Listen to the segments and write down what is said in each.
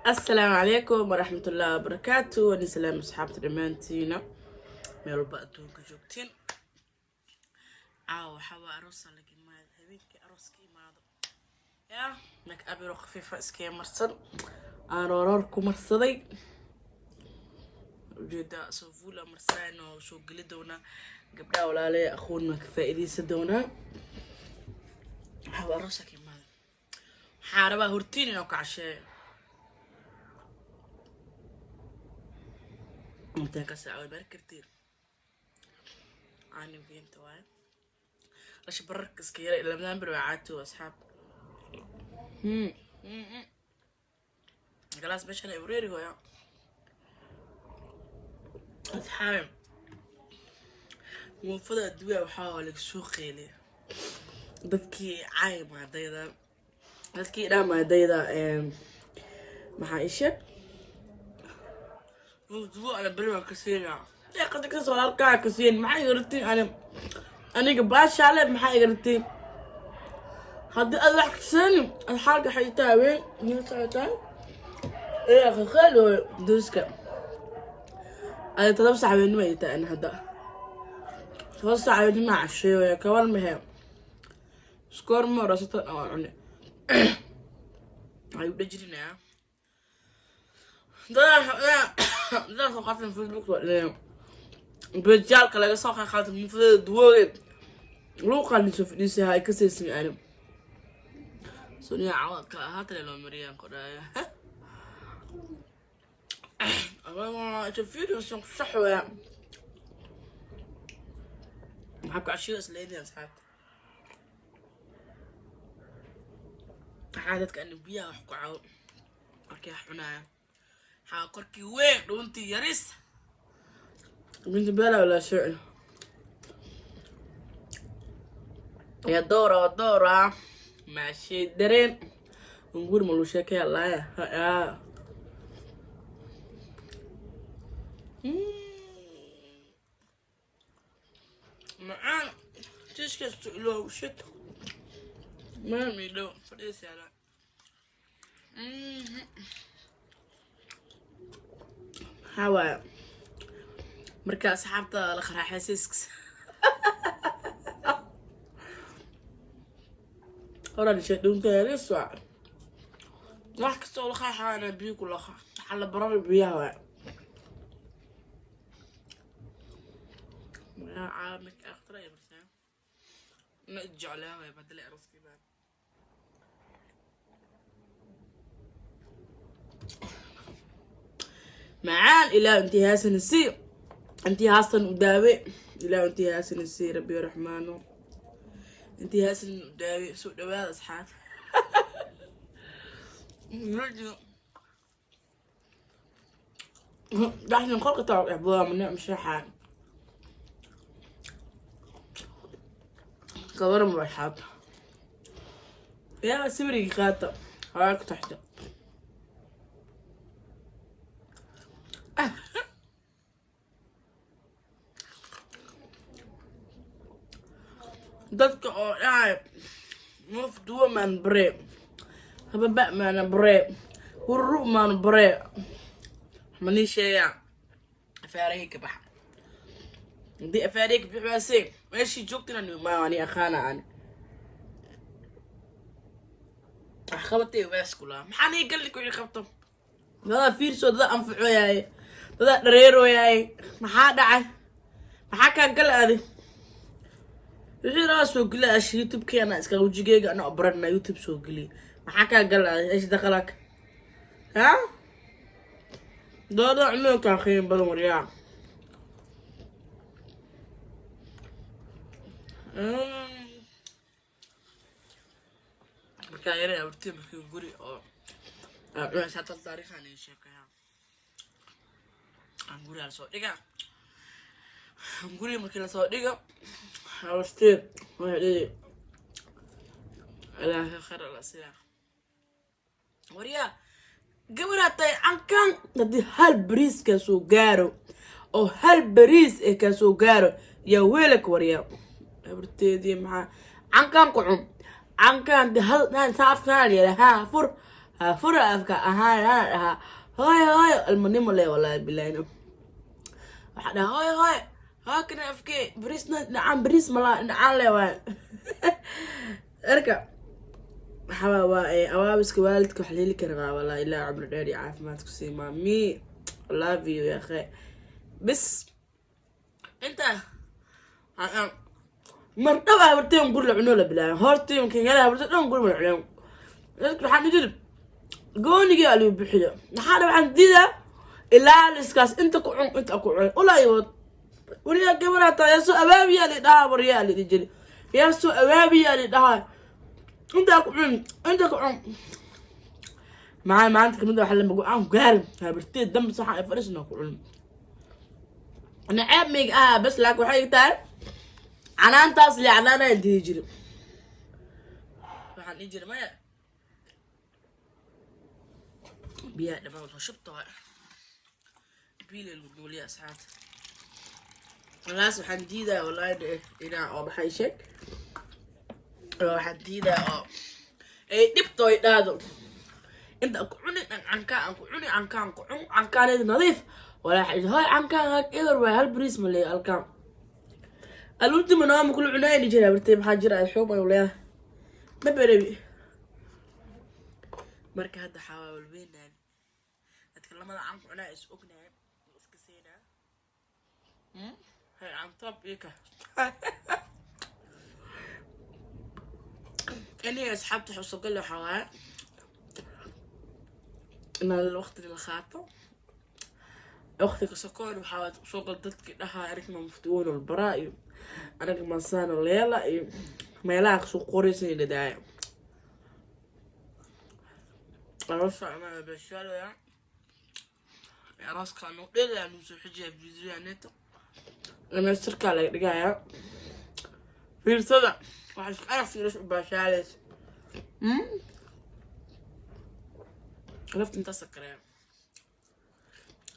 Asalaamu calaykum waraxmatullaahi wabarakaatu. Waan islaam asxaabta dhammaantiina meel walba adduunka joogtiin. Caawa waxaa waa aroosa laga imaado, habeenkii arooska imaado yaa make up yaro khafiifa iskaga marsan, aan rooroor ku marsaday. Ujeedaa soo fuula marsayn oo soo geli doonaa gabdhaha walaalaya, aqoon maa ka faa'iidaysan doonaa. Waxaa waa aroosa ka imaado, waxaa rabaa hortiin inuu ka casheeyo. Intaan ka saaca way bari kartiin caalimkiinta waaye lasha bararka iska yara ilamadaan bir waa caati waa asxaab galaas meeshan ay wareeri hooya asxaabe. Muufada adduunya waxaa waa laga soo qeeliya dadkii caay maadayda, dadkii dhaa maadayda. Maxaa ii sheeg mawduuc ana beri waan ka siinaa deeqada ka soo halkaa ka siin. Maxaa iga ratiin ani aniga baashaale? Maxaa iga ratiin haddii aad wax ka siinin? Asxaabta waxay tahay weyn nila socotaa ee qaqaalo dooska ay 7 sac habeenimo ay tahay. Hadda 7 sac habeenimo casheeyo kaban mahe iskoor ma orasatan oo cune ayuu dhajirinayaa. Dadaa soo qaatan Facebook soo dhigay, bejaalka laga soo qaatay mufadada duwoogeed luuqaan soo fadhiisay hay ka saysin ani suniya cawad kala ahaatale loo mariyaan kodhaya sax weya. Maxaa ku cashiyo isleedin asxaabta? Waxaa dadka ani biyaha wax ku cawo markay wax cunayaan, waxaa korkii weyn dhuuntii yaris binti bela wala shuci ya doora doora maashay dareen ungur ma luu sheekaya laaya. Macaan tiiskasto iloow shit maami dhow fadhiis yaala. Maxaa waaye marka asxaabta la qaraaxaysiiskis horaa dhishay dhuunta yaris waa wax kasta oo la qaaxaana biyo ku laqa, waxaa la barari biyaha waay. Caalamka akhtara ay marsaa na jeclaa waay badalay arooskii baan macaan. Ilaah intii haasana sii, intii haastan u daawe. Ilaah intii haasana sii, rabbi raxmaano intii haasana u daawe. Soo dhawaada asxaab. Dhaxdan qolka taa dhexbooda ma nicm shaxa kawaran waa asxaabta yaa sawirigii qaata hawaa ku taxta. Dadka oo dhahay muuf duwa maan bare hababa maana bare hurru maanu bare manii sheegaa afaarahii ka baxa. Haddii afaarihii ka bixi waasee meeshii joogtina ma ani aqaana ani wax qabatay waas kula maxaa nii galli ku qabto dadaa fiirsoo, dadaa anfacoyaaye, dadaa dhareerooyaaye. Maxaa dhacay? Maxaa kaa gal adi? Wixii rabaa soo geliya ash youtube-keena iska wejigeyga ana obrana youtube soo geliya. Maxaa kaa gal adi? Eesh dakhalak ha dooda cunookaa qiimo badan waryaa. Markaa yaraya hortii markii guri oo cunaysa hata taariikhan ii sheekaya aan guriga lasoo dhiga, guriga markii lasoo dhigo hortii waxay dhihi ilaahay khayr ala siyaa waryaa gabaraa tahay cankan. Haddii hal bariis kaa soo gaaro oo hal bariis ee kaa soo gaaro yaa weelak waryaa habarteedii. Maxaa cankan ku cun cankan? De hal saafkaan yara haa fur. Fura afka ahaan aan dhahaa, "Hooyo, hooyo." Ilmanimo le, wallahi bilahi, waxaa dhahaa, "Hooyo, hooyo, haakana afkee bariisna dhinacaan, bariis malaa dhinacaan le waay." Marka waxaa waa awaabiska waalidka wax leeli karaa. Walaa ilaa cumri dheer iyo caafimaad ku sii, mami, love you ya akhe. Bis inta mar dhow habarteen guri la cuno la bilaabay. Hortii kingala habarteen dhan guri ma la cuneen. Dadka waxaan jiri goonigii aliu bixiyo. Maxaa dha, waxaan diidaa ilaaliskaas, inta ku cun, inta ku cun ulaa iwad. Wariyaa gabaraa taa, yaa soo abaabiyaa li dhahaa, waryaa li jiri, yaa soo abaabiyaa li dhahaa, intaa ku cun, inta ku cun. Maxaa maanta kamid waxa lama go-aan gaarin habarteed dambe saxan ay fadhisna ku cun. Naceeb mayga ah bas, laakiin waxay tahay canaantaas le canaanaya dihi jiri. Waxaan dhihi jiray maya, biyaha dhamaan soo shubta waay, biila lagu duuliya asxaabta. Walaas waxaan diidaa wallahi inaa oo maxay sheeg, waxaan diidaa oo ay dhibto ay dhaado inta ku cuni cankaa, aan ku cuni cankaan, ku cun cankaaneed nadiif. Walaa hoy, cankaan eber waay, hal bariis ma leeyo alkaan alultima nooma kula cunayni jira bartay. Maxaa jira, ay xoog ay leedahay ma berebi. Marka hadda xawaa walweynaan dadka lamada can ku cunaa is ognahay, iska siinaa hay can top ika aniga. Asxaabta xusugal waxaa waaye inaan waqti la qaato waqtiga sokoon. Waxaa soo gal dadkii dhahaa arigma muftiwoon walbaraa iyo anaga masaano leela iyo meelaha kasoo qoraysa dhadaaya bashalaya arooska nu dhelaya nu soo xijiya videoyaneeta dhamaystirkaa laga dhigayaa. Fiirsada waxaa iska arag fiiras u baashaalaysa lafta intaasa kareya.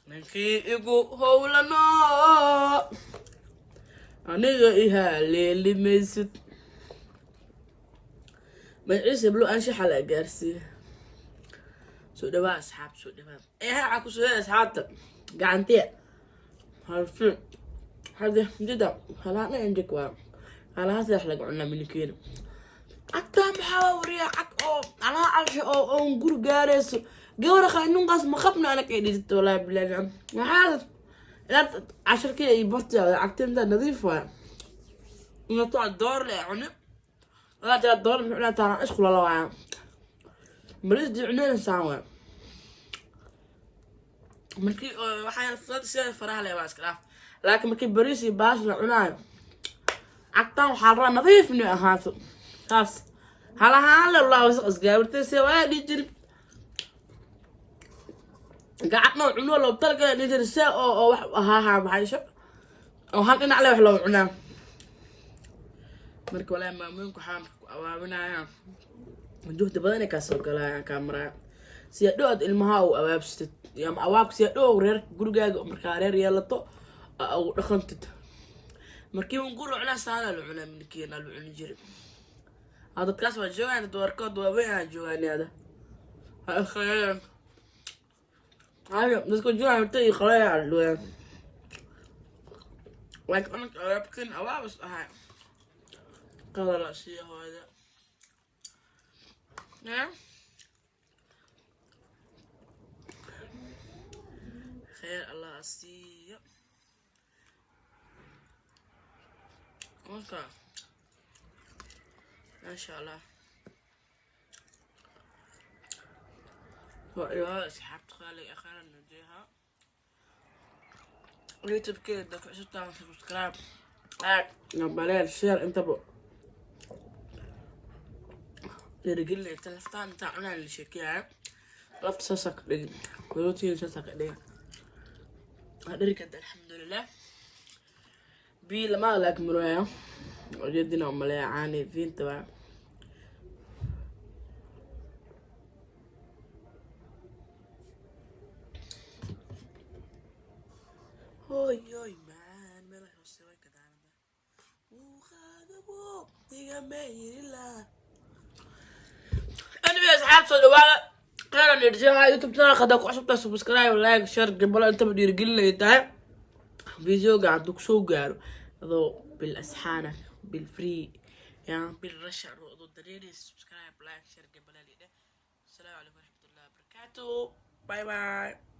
Ninkii igu howlano aniga ihaleelimaysid magaciisa blo anshaxa la gaarsiiye. Soo dhawaa asxaab, soo dhawaa. Ee waxaa ku soo asxaabta gacantiya halfi hade jida halaana injik waa halaha sidax laga cunaa mininkeena. Cagtaa maxaa wariya, cag oo alaa calsha oo oon guri gaarayso gawra qaynunkaas ma qabna anaka ay dhijito. Walaahi bilahi, maxaa inaad casharkii ay bartay cagta intaa nadiif waaya inaad taa door le cuni walaa jira door muxuu inaa taa isku lala waaya maris di cunayna waaya. Markii waxaa sida faraha le waa iska dhaaf, laakiin markii bariis iyo baas la cunaayo cagtan waxaa la rabaa nadiif inay ahaato. Taas halahaan le walaa wasaq isgaabirtay se waa dhihi jiri gacadna cuno loo talagala dhihi jiri se oo wax ahaaha maxaysho oo hal dhinac le wax loo cunaa. Marka walaahi maamooyinku waxaa marka ku awaabinayaan juhdi badan ay kaa soo galayaan, kaa maraya si hadhow aad ilmaha u awaabsatid ama awaabka si hadhow reer gurigaaga markaa reer yeelato ugu dhaqantid. Markii un guri cunaa saana la cunaa minikeena la cuni jiray. Dadkaas waa joogaan, dad warkood waaweyn aa joogaan ada hayo dadka joogaan horta iyo qalaya dhawaan, laakiin anaka awaabkin awaabis ahay qada la siiya hooyada. Yeah. Kheer Allah siiyo. Marka maasha Allah waa asxaabta qaaliga akhiran najeeha YouTube-keeda dadka cusubtaan subscribe, like, nambaleel, share intaba dhiirigelinaya. Laftaan intaa cunaan la sheekeeyaya, lafta saasaa ka dhigin, rootiga saasaa ka dhigin dhirikada. Alxamdulilah, biyo lama laak maraya ujeedina umaleeya caani fiinta waa hooy hooy macaan meel hoose way ka daaranta muuqaadabo iga meyrila. Anyway, asxaab, soo dhawaada. Khayran irjaha YouTube channel haddaa ku cusubtahay, subscribe, like, share, gambalo, intaba dhiirigelinay tahay. Videoga hadduu kusoo gaaro adoo bil asxaana, bil free ya bil rasha adoo dareeraysa, subscribe, like, share, gambalo lidhe. Asalaamu calaykum waraxmatullahi wabarakaatu. Bye bye.